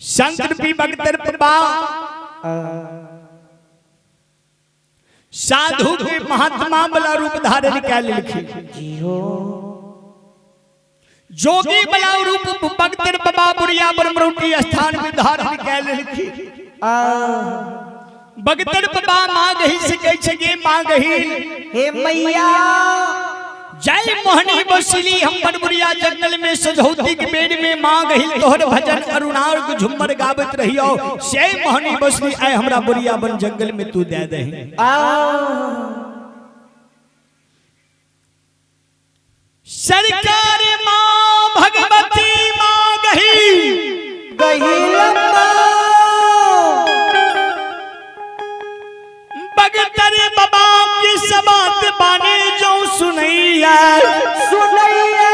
संत रूपी बगतर बाबा साधु के महात्मा वाला रूप धारण कए लेलखिन। जोगी वाला रूप बगतर बाबा बुढ़िया बरमरोटी स्थान में धारण कए लेलखिन। बगतर बाबा माँ गही से कहै छै गे माँ गही हे मैया जय मोहनी बसली हम बनबुरिया जंगल में सझौती के बेड़ में माँ गहिल तोहर भजन अरुणार के झुम्मर गाबत रहियो से मोहनी बसली आय हमरा बुढ़िया बन जंगल में तू दे दही। सरकार माँ भगवती माँ गही गहिल बगतर बाबा की सबात बाने जो सुनैया सुनैया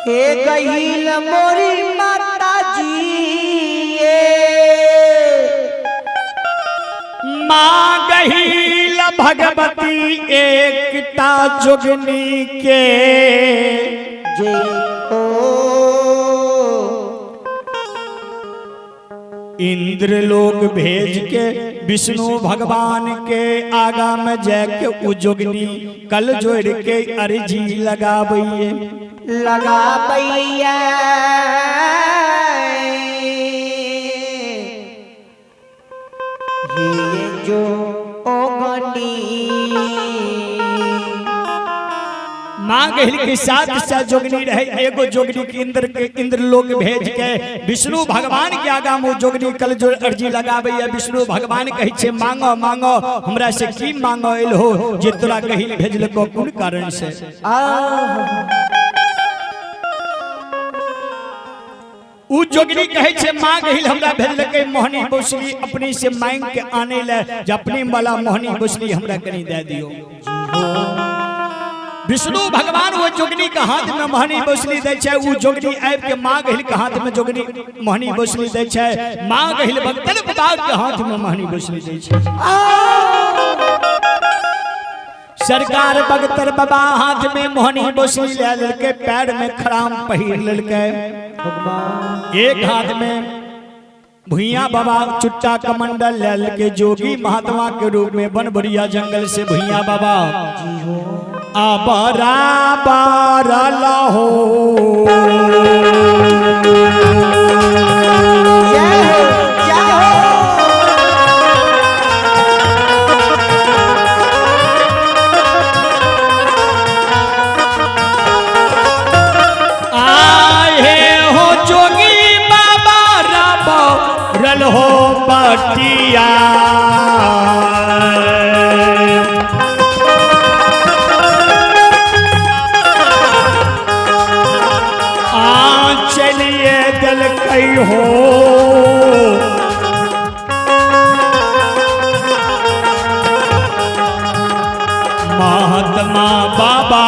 हे गहिल मोरी माता जी माँ गहिल भगवती एकता जोगनी के जे ओ इंद्र लोक भेज के विष्णु भगवान के आगा में जाके उ जोगनी कल जोड़ के अर्जी लगाबैये लगाबैया हे जो ओगनी माँ गहिल के साथ साथ जोगनी रहे एगो जोगनी के इंद्र के इंद्र लोक भेज के विष्णु भगवान के आगा में जोगनी कल जो अर्जी लगाबैया। विष्णु भगवान कहै छै मांगो मांगो हमरा से की मांगो एल हो जे तोरा गहिल भेजलको कोन कारण से। उ जोगनी कहै छै माँ गहिल हमरा भेजलकै मोहनी बसली अपनी से मांग के आने ले जे अपनी वाला मोहनी बसली हमरा कनी दे दियो। विष्णु भगवान वो जोगनी के हाथ में मोहनी बसली दै छै। उ जोगनी आबि के माँ गहिल के हाथ में जोगनी मोहनी बसली दै छै। माँ गहिल बगतल बाबा के हाथ में मोहनी बसली दै छै। सरकार बगतर बाबा हाथ में मोहनी बसली ले लेलकै, पैर में खराम पहिर लेलकै, एक हाथ में भुइया बाबा चुट्टा कमंडल ले लेलकै। जोगी महात्मा के रूप में बनबरिया जंगल से भुइया बाबा आबरा बारा हो जय हो जय हो आए हो जोगी बाबा रबो रल हो बटिया आ चलिए दल कई हो महात्मा बाबा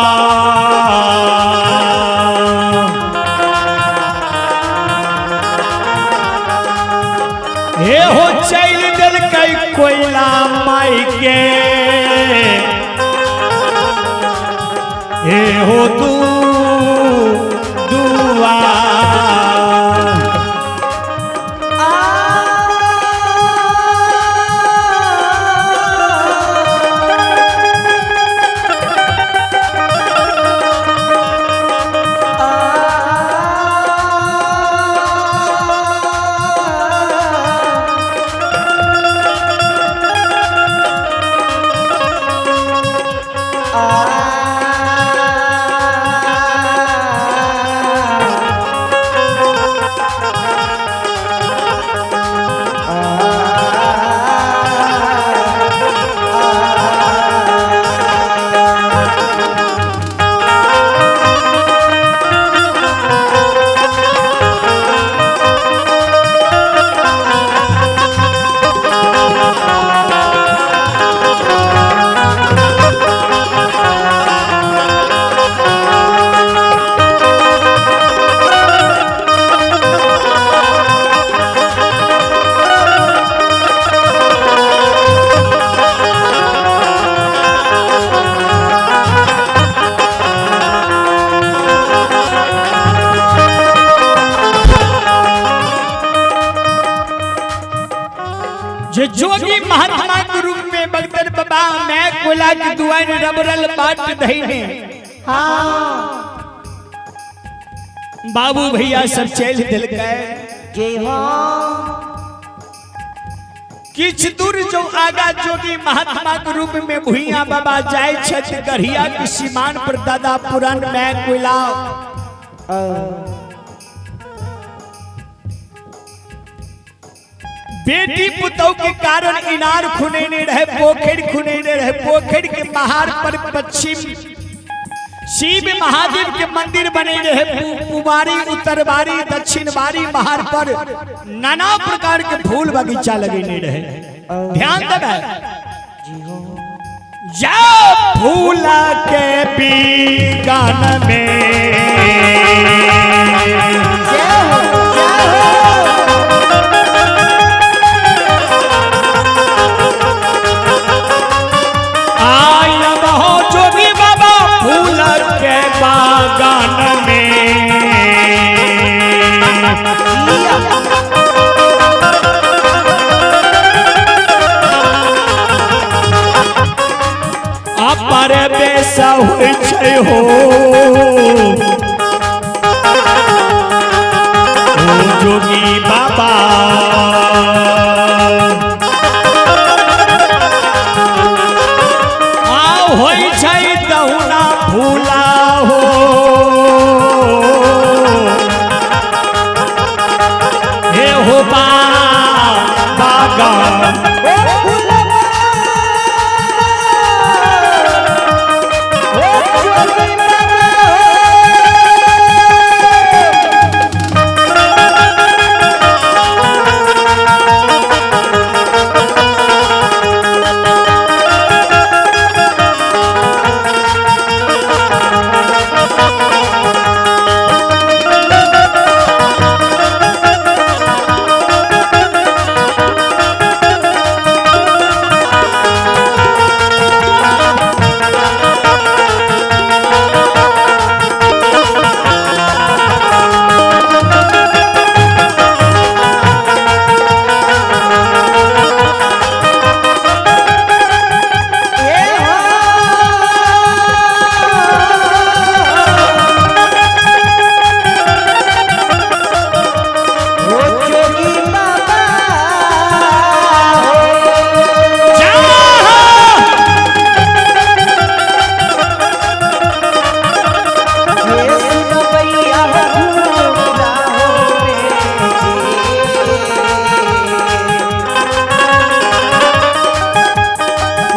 हे हो चल दिलकै कोयला माई के हे हो तू दुआ आ जोगी महात्मा के रूप में बगतर बाबा मैं कोला के दुआर रबरल बाट धइने। हाँ। बाबू भैया सब चल दिलकै। जी हाँ। किछ दूर जो आगा जोगी महात्मा के रूप में भुइया बाबा जाय छथि, गढ़िया के सीमान पर दादा पुरान मैं कोला बेटी पुतौ के कारण इनार खुनेने रहे, पोखर खुनेने रहे। पोखर के महार पर पश्चिम शिव महादेव के मंदिर बने रहे। पुबारी उत्तरबारी दक्षिणबारी महार पर नाना प्रकार के फूल बगीचा लगेने रहे। ध्यान देबै जा फूल के बीगान में जय हो जय हो। आया बहो जोगी बाबा फूल के बागान में। अपर बेसा होइ छै हो ओ जोगी बाबा। आ होइ छै दहुना फूला हो हे हो बा बागान। ओ फूलवा ओ जोगी बाबा ए हो ओ जोगी बाबा जा हे सुनबैया भूला हो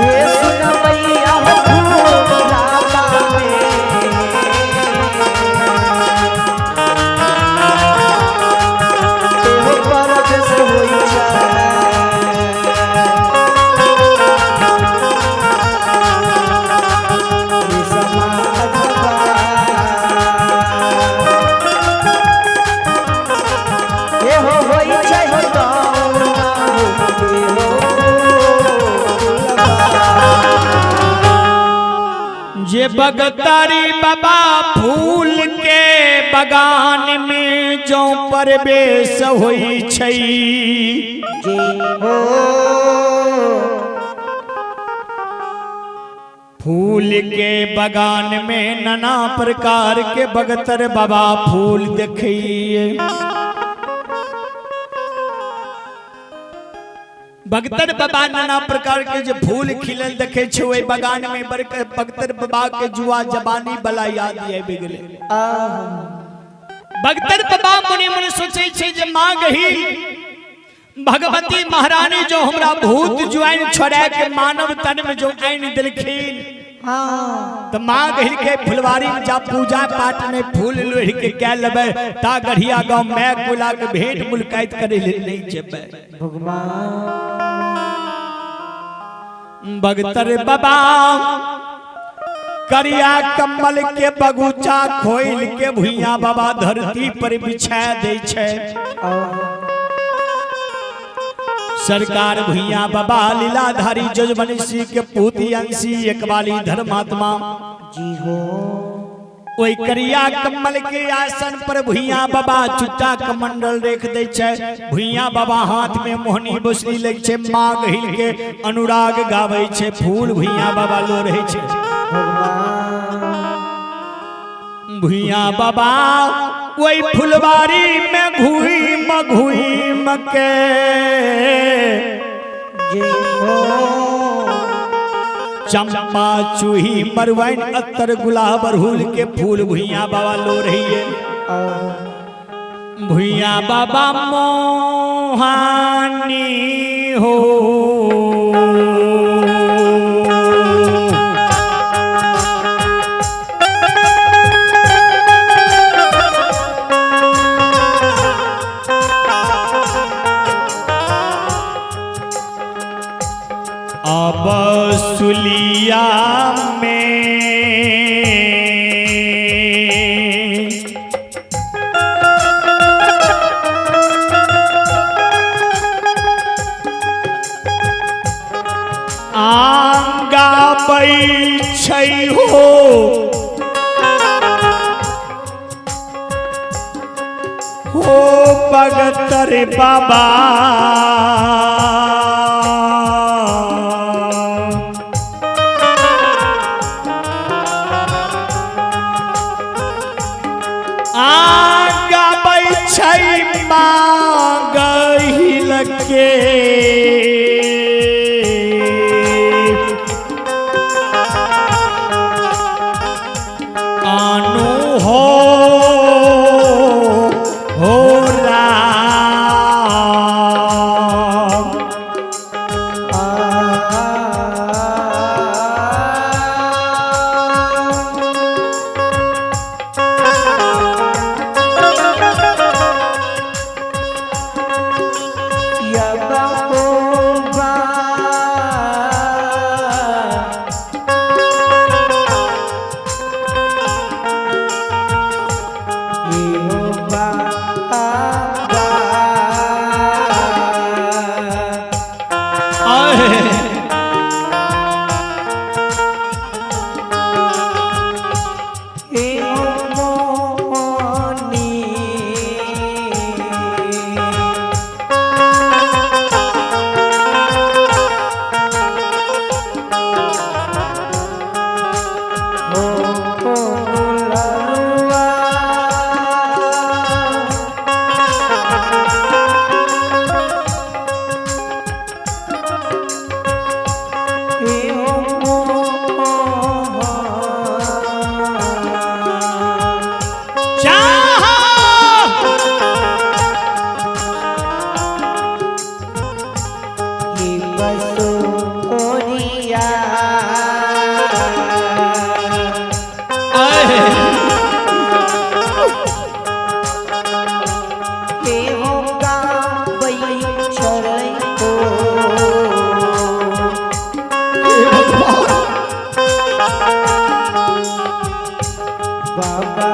हे सुनबैया भूला बाबे तेहो परदेस होई छै जे बगतारी बाबा फूल के बगान में जो परवेश होइ छै। फूल के बगान में नाना प्रकार के बगतर बाबा फूल देखिए। बगतर बाबा नाना प्रकार के जो फूल खिलल देखे छे ओहि बगान में बगतर बाबा के जुआ जवानी वाला याद आबि गेलै। बगतर बाबा मने मने सोचे छे जे माँ गही भगवती महारानी जो हमरा भूत जुआइन छोड़ा के मानव तन में जो आइन दिलखिन तो माँ गहिल के फुलवारी में जा पूजा पाठ में फूल लोढ़ के कै लेबै ता गढ़िया गांव मैं कोला के भेंट मुलाकात करे ले नहीं जेबै। बगतर बाबा करिया कम्बल के बगुचा खोल के भुइया बाबा धरती पर बिछा दे छै। सरकार भुइया बाबा लीलाधारी जजवंशी के पूती अंशी एकवाली धर्मात्मा जी हो। ओहि करिया कम्बल के आसन पर भुइया बाबा चुट्टा कमंडल रेख दै छै। भुइया बाबा हाथ में मोहनी बोसली लै छै, माँ गहिल के अनुराग गाबै छै, फूल भुइया बाबा लो रहै छै। भुइया बाबा ओहि फुलवारी में घुइम घुइम के चंपा चूही मरवाइन अत्तर गुलाब अरहुल के फूल भुइया बाबा लो रही है। भुइया बाबा मोहानी हो अब सुलिया में आंगा छै हो हो बगतर बाबा। आगाबै छै मांगहिल के आनु हो हो राम। आहे। चाह आहे। हे भगवान। बाबा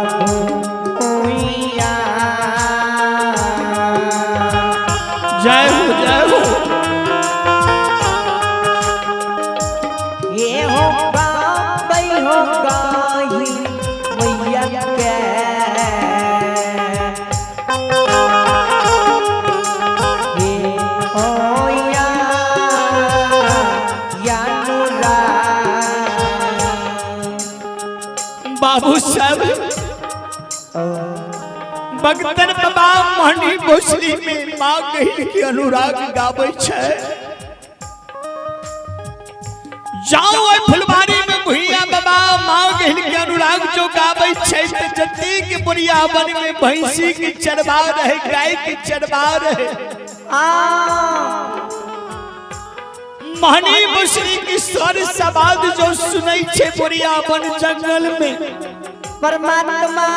भूइया जय हो जय हो। ये हो बाबई हो गाही मैया के ये हो या या नुरा बाबू साहब बगतन बाबा मोहनी भोसली में माँ गहिल के अनुराग गाबै छै। जाओ ओहि फुलबाड़ी में भुइया बाबा माँ गहिल के अनुराग जो गाबै छै त जतेक बुढ़िया वन में भैंसी के चरबा रहे, गाय के चरबा रहे, आ मोहनी भोसली के स्वर सवाद जो सुनै छै बुढ़िया वन जंगल में परमात्मा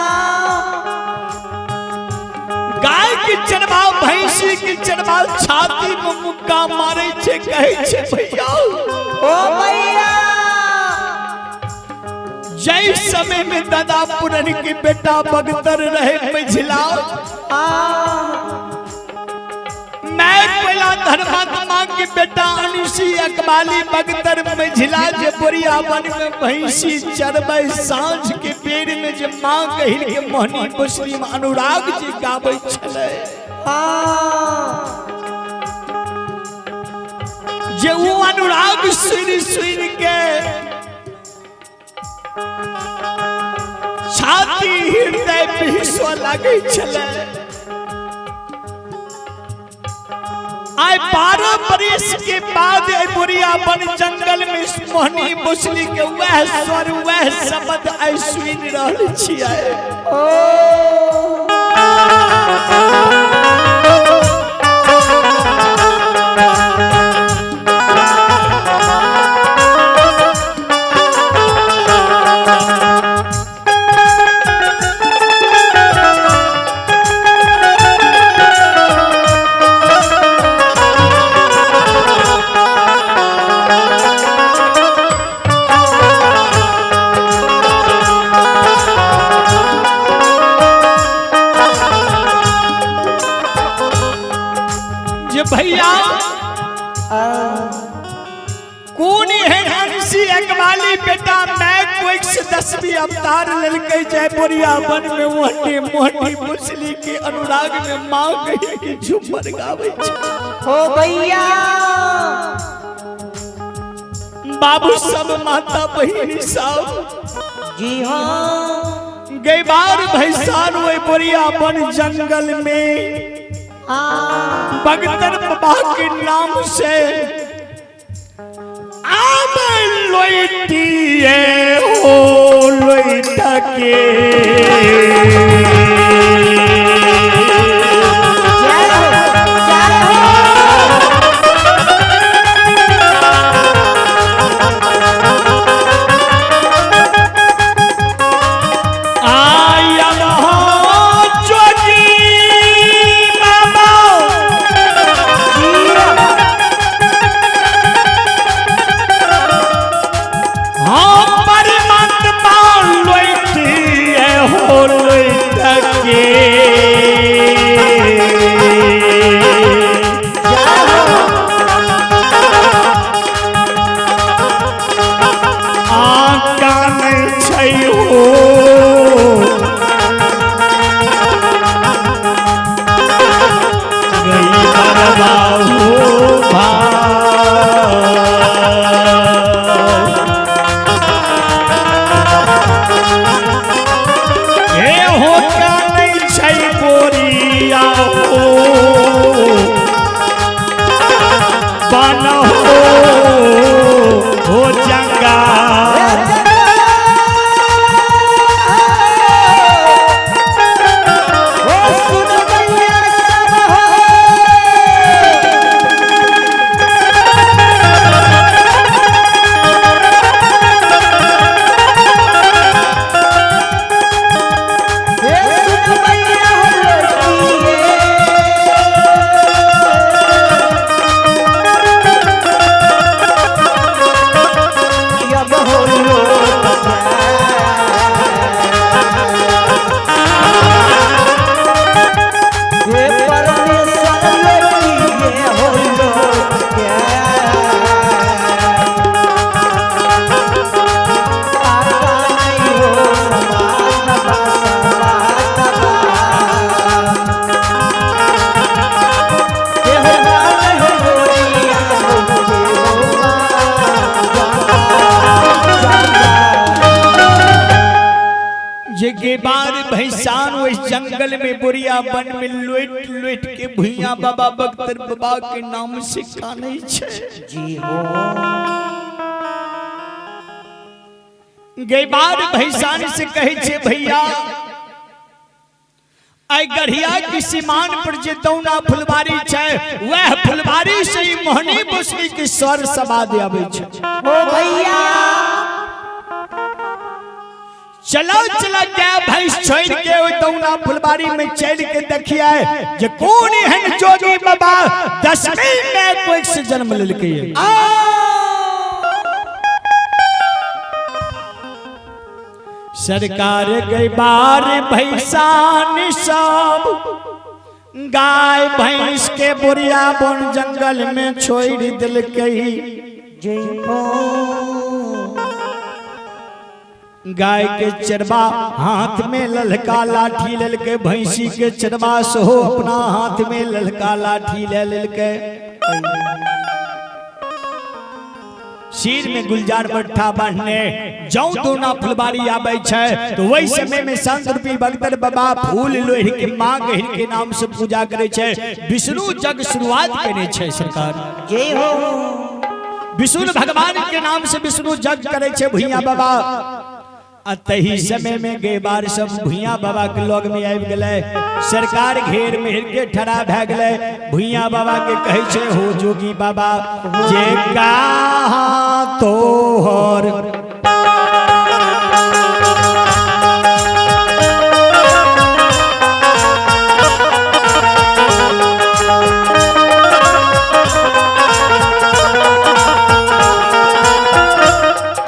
गाय के चरबा भैंसी के चरबा छाती में मुक्का मारे छे, कहे छे भैया ओ भैया जय समय में दादा पुरन के बेटा बगतर रहे मझिला आ मैं कोयला धर्मात्मा के बेटा अनुसी अकबाली बगतर मझिला जे बुढ़िया वन में भैंसी चरबै साँझ के बेर में जे माँ कहिल के मोहनी मुस्लिम अनुराग जी गाबै छलै हाँ जे उ अनुराग सुनि सुनि के छाती हृदय पिसो लागै छलै। आइ 12 बरिस के बाद एहि बुढ़िया बन जंगल में मोहनी मुसली के वह स्वर वह शब्द आइ सुनि रहल छियै। ओ जे भैया कोन एहन हंसी अकबाली बेटा मैं कोई से 10वीं अवतार लेलकै जयपुरिया वन में मोहनी मोहनी मुसली के अनुराग में माँ कही के झूमर गाबै छै। हो भैया बाबू सब माता बहिनी सब जी हाँ गैबार भैसान ओहि बोरिया वन जंगल में हाँ बगदर बाबा के नाम से आब लोटिए हो लोट के जय हो जय हो। आया जोगी बाबा हाँ परमात्मा लोटिए हो लोट के आका नहि छै हो गई बाबा हो भाई। हे हो का नहि छै बोरिया हो बन हो जंगा हो सुन भैया सब हो। हे सुन भैया हो लड़किए। यब हो लोक हे परमेश्वर लड़किए हो लोक आता नहीं हो समान बा हे हो मान हो गोरिया हो हो जे गेबार भैसान ओहि जंगल में बुढ़िया वन में लोट लोट के भुइया बाबा बख्तर बाबा के नाम से कानै छै। जी हो गेबार भैसान से कहै छै भैया आई गढ़िया के सीमान पर जे दौना फुलवारी छै वह फुलवारी से ही मोहनी बुसनी के स्वर समाद आबै छै। हो भैया चलो चलो गाय भैंस छोड़ के ओहि दौना फुलवारी में चल के देखिए जे कोन एहन जोगी बाबा 10वीं में कोई से जन्म लेलकै। सरकार गैबार भैसान सब गाय भैंस के बुढ़िया बन जंगल में छोड़ दिलकै। जय हो। गाय के चरबा हाथ में ललका लाठी लेलकै, भैंसी के चरबा सेहो अपना हाथ में ललका लाठी ले लेलकै। सिर में गुलजार बट्ठा बांधने जौ दोना फुलबाड़ी आबै छै तो वही समय में संत रूपी बगदर बाबा फूल लोढ़ के माँ गहिर के नाम से पूजा करे छै। विष्णु जग शुरुआत केने छै सरकार। जय हो। विष्णु भगवान के नाम से विष्णु जग करे छै भुइया बाबा। आ तही समय में गेबार सब भुइया बाबा के लग में आबि गेलै। सरकार घेर मेहर के ठड़ा भए गेलै। भुइया बाबा के कहै छै हो जोगी बाबा जे कहा तोहर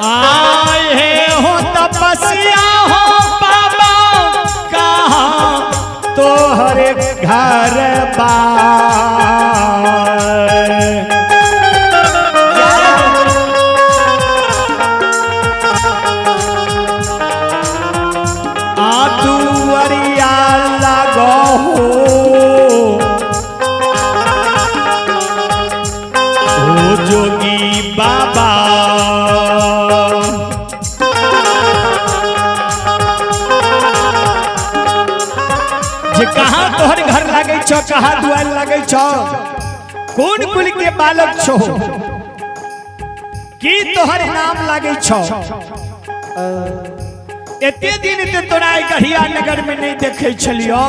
आए हो तपस्या हो बाबा कहाँ तोहर घर बार। आ दुअरिया लागो हो ओ जोगी बाबा। जे कहाँ तोहर घर लागै छौ, कहाँ दुआर लागै छौ, कोन कुल के बालक छौ, की तोहर नाम लागै छौ? एते दिन ते तोरा गढ़िया नगर में नहीं देखे छलियो।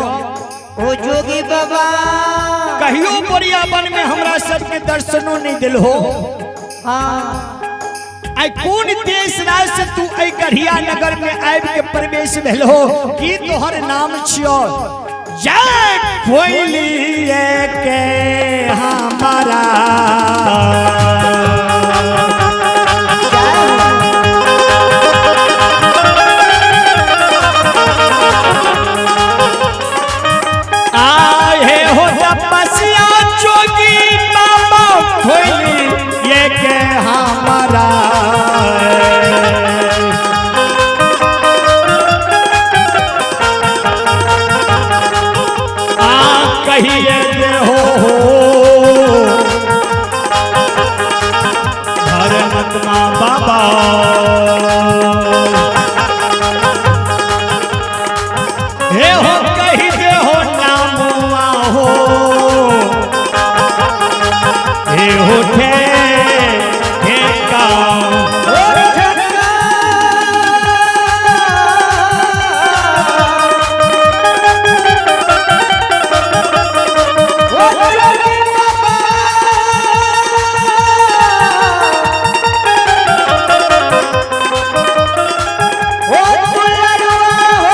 ओ जोगी बाबा कहियो बोरिया वन में हमरा सबके दर्शनो नहीं दिलहो। हाँ। आई कोन देश राज से तू आई गढ़िया नगर में आबि के प्रवेश भेलहो, की तोहर नाम छियो? जय कोइलिए के हमारा आए हो तपस्या जोगी बाबा कोइलिए के हमारा। आ कहिए जे हो धर्मात्मा बाबा। हे हो कही दे हो नामुआ हो हे हो ठे ठेका। ओ जोगी बाबा ओ दुलरुआ हो।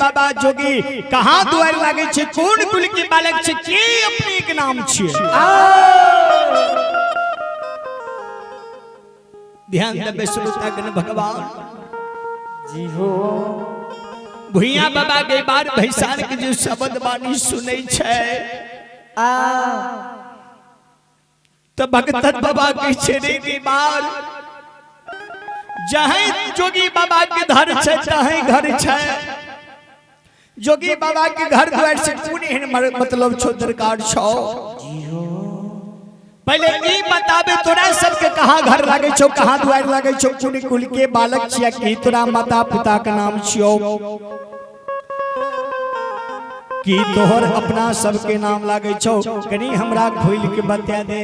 बाबा जोगी कहाँ दुआर लागै छै कोन कुल के बालक छै के अपने के नाम छियै ध्यान देबै श्रोतागण भगवान जी हो भुइया बाबा के बार भैसान के जे शब्द बानी सुनै छै आ तो भगतन बाबा के छेड़े के बार जहे जोगी बाबा के घर छै तहे घर छै जोगी बाबा के घर द्वार से कोन एहन मतलब छो दरकार छो पहले ई बताबे तोरा सबके कहाँ घर लागे छो कहाँ द्वार लागे छो कोन कुल के बालक छिया की तोरा माता पिता के नाम छियो की तोहर अपना सबके नाम लागे छो कनी हमरा खोल के बता दे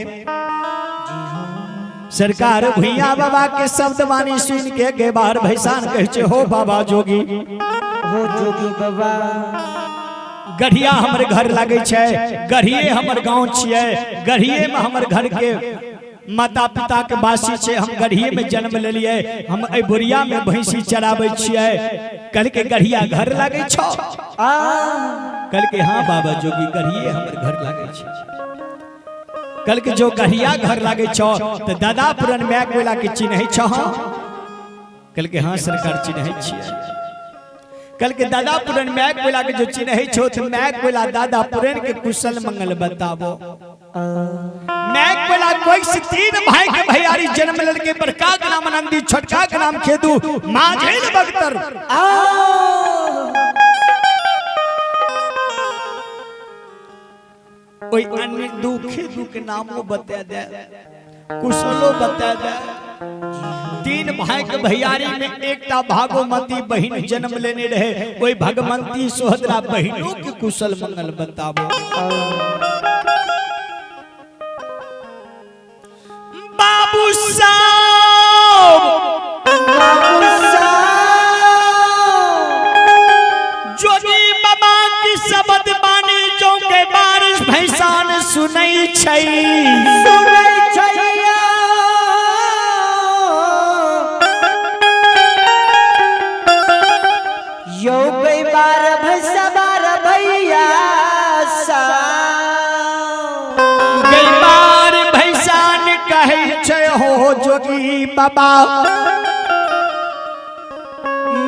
सरकार भुइया बाबा के शब्द वाणी सुन के गे बाहर भैसान कहे छे हो बाबा जोगी हो जोगी बाबा गढ़िया हमर घर लागे छै गढ़िए हमर गांव छियै गढ़िए में हमर घर के माता पिता के बासी छै हम गढ़िए में जन्म लेलियै हम एहि बोरिया में भैंसी चराबै छियै कहलकै गढ़िया घर लागे छौ आ कहलकै हाँ बाबा जोगी गढ़िए हमर घर लागे छै कहलकै जो गढ़िया घर लागे छौ तऽ दादा पुरन माय कोयला के चिन्है छौ कहलकै हाँ सरकार चिन्है छियै कहलकै दादा पुरन माय कोयला के जो चिन्है छौ तऽ माय कोयला दादा पुरन के कुशल मंगल बताबो मैं कोला कोई से तीन भाई के भैयारी जन्म लड़के बड़का के नाम नंदी छोटका के नाम खेदू माझेल बख्तर कोई अन्य दू खेदू के नामो बता दे कुशलो बता दे तीन भाई के भैयारी में एकटा भागोमती बहिन जन्म लेने रहे ओहि भगवंती सोहदरा बहिनों के कुशल मंगल बताबो बाबू साहब बाबू साहब जोगी बाबा की शब्द बानी जो के बारिश भैसान सुनै छै सुनै छैया यौ गई बार भैसा बार भैया सा गई बार भैसान कहै छै हो जोगी बाबा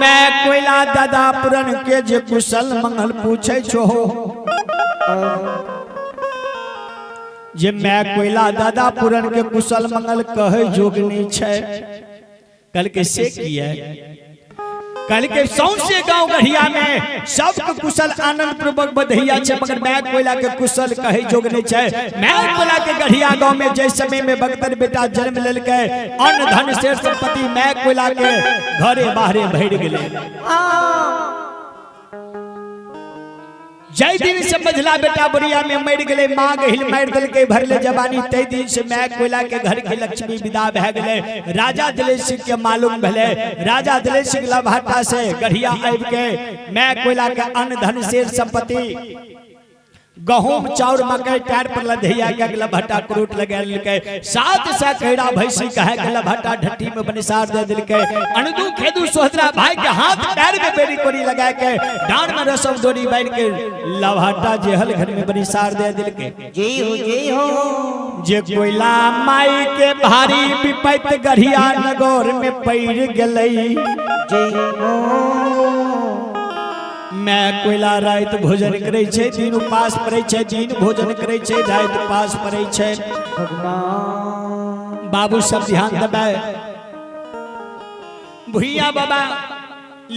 मैं कोयला दादा पुरन के जे कुशल मंगल पूछै छो जे मैं कोयला दादा पुरन के कुशल मंगल कहै जोगनी छै कल के से किया कल के सौंसे गांव गढ़िया में सबके कुशल आनंद पूर्वक बधैया छै मगर मैं कोयला के कुशल कहै जोग नहीं छै मैं कोयला के गढ़िया गांव में जै समय में बख्तर बेटा जन्म लेलकै अन्न धन शेर संपत्ति मैं कोयला के घरे बाहरे भरि गेलै जय दिन से मझला बेटा बुढ़िया में मर गेलै माँ गहिल मारि देलकै भरले जवानी तै दिन से मैं कोयला के घर के लक्ष्मी विदा भए गेलै राजा दिलेश सिंह के मालूम भेलै राजा दिलेश सिंह लभाटा से गढ़िया आबि के मैं कोयला के अन्न धन शेर संपत्ति गहूम चाउर मकई टायर पर लधैया के अगला भट्टा क्रोट लगा लेलकै सात सै कैरा भैंसी कहे के लभट्टा ढट्टी में बनिसार दे देलकै अनदू खेदू सोहदरा भाई के हाथ पैर में बेरी कोरी लगा के डांड में रसम डोरी बांध के लभट्टा जेहल घर में बनिसार दे देलकै जय हो जय हो जे कोयला माई के भारी विपैत गढ़िया नगौर में पड़ गेलै जय हो मैं कोयला राति भोजन करै छै दिन उपास पड़ै छै दिन भोजन करै छै राति उपास पड़ै छै भगवान बाबू सब ध्यान देबै भुइया बाबा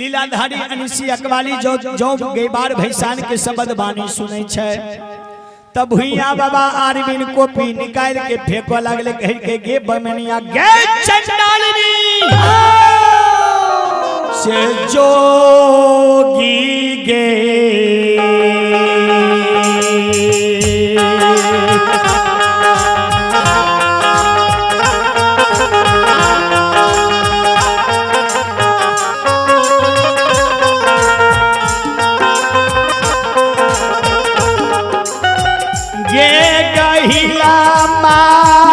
लीलाधारी अनिसी अकवाली जो जो गैबार भैसान के शब्द बानी सुनै छै तब भुइया बाबा आरविन कॉपी निकाल के फेंको लागले कह के गे बमनिया गे चंडालिनी से जोगी गे गे गहिला माँ